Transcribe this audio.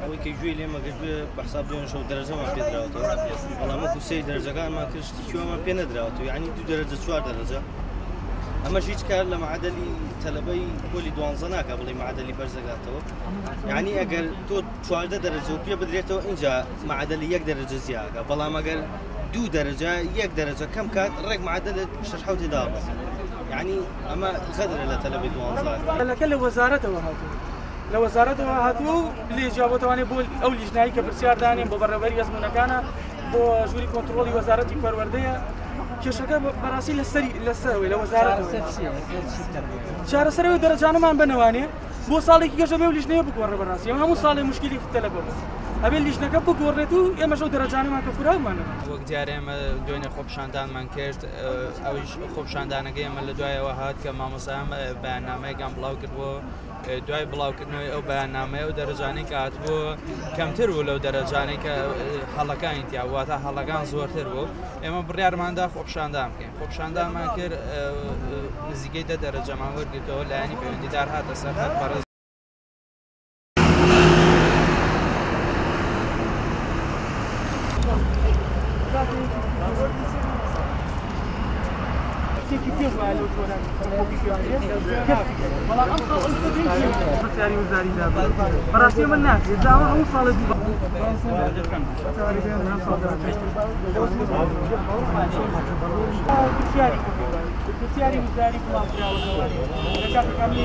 ئەوەی کە گوێی لێمە گرت بە حساب دوێنێ شەو دەرەجەمان پێ دراوەتەوە، بەڵام وەکو سەیر دەرەجەکانمان کرد شتێکی وامان پێ نەدراوەتەوە، یعنی 2 دەرەجە 4 دەرەجە. ئەمەش هیچ کار لە معادلی تەلەبەی پۆلی 12 ناکا بڵێ معادلی بەرزەکاتەوە، یعنی ئەگەر تۆ 14 دەرەجە و پێ بدرێتەوە اینجا معادلی 1 دەرەجە زیاکە، بەڵام ئەگەر 2 دەرەجە 1 دەرەجە کەم کات ڕێک معادلت 6-7 دابەزێ. یعنی ئەمە غەدرە لە تەلەبەی 12. لەکە لە وەزارەتەوە هاتووە، لە وەزارەتەوە هاتووە و لێ جیابۆتەوانێ بۆ ئەو لیژنایی کە پرسیار دانێن بۆ بەڕێوەبەری ئەزموونەکانە، بۆ ژووری کۆنترۆڵی وەزارەتی پەروەردەیە. کێشەکە بەڕاستی لەسەرەوەی لە وەزارەتەوە. چارەسەرەوەی دەرەجانەمان بنەوانێ بۆ ساڵێکی گەشە بێ و لیژنەیە بگۆڕێ. بەڕاستی ئەمە هەموو ساڵێ مشکلی تەلەبە بوو، ئەبێ لیژنەکە بگۆڕێت و ئێمەش ئەو دەرەجانەمان کە خوراومان نەبێت. وەک دیارە ئێمە دوێنێ خۆپیشاندانمان کرد، ئەویش خۆپیشاندانەکەی ئێمە لە دوایەوە هات کە مامۆستایان بەیاننامەیەکیان بڵاو کردبوو. دوای بڵاوکردنەوەی ئەو بەیاننامەیە و دەرەجانەی کە هاتبوو کەمتر بوو لەو دەرەجانەی کە هەڵەکانی تیا بوو، واتە هەڵەکان زۆرتر بوو. ئێمە بڕیارماندا خۆپیشاندان بکەین، خۆپیشاندانمان کرد، نزیکەی 10 دەرەجەمان وەرگرتەوە. لایەنی پەیوەندیدار هاتە سەر خەت بەڕێز بەڕاستی من ناکرێت داوا هەموو ساڵێ دوو پرسیاری وزاری بڵاوکراوەتەوە لە کاتەکانی.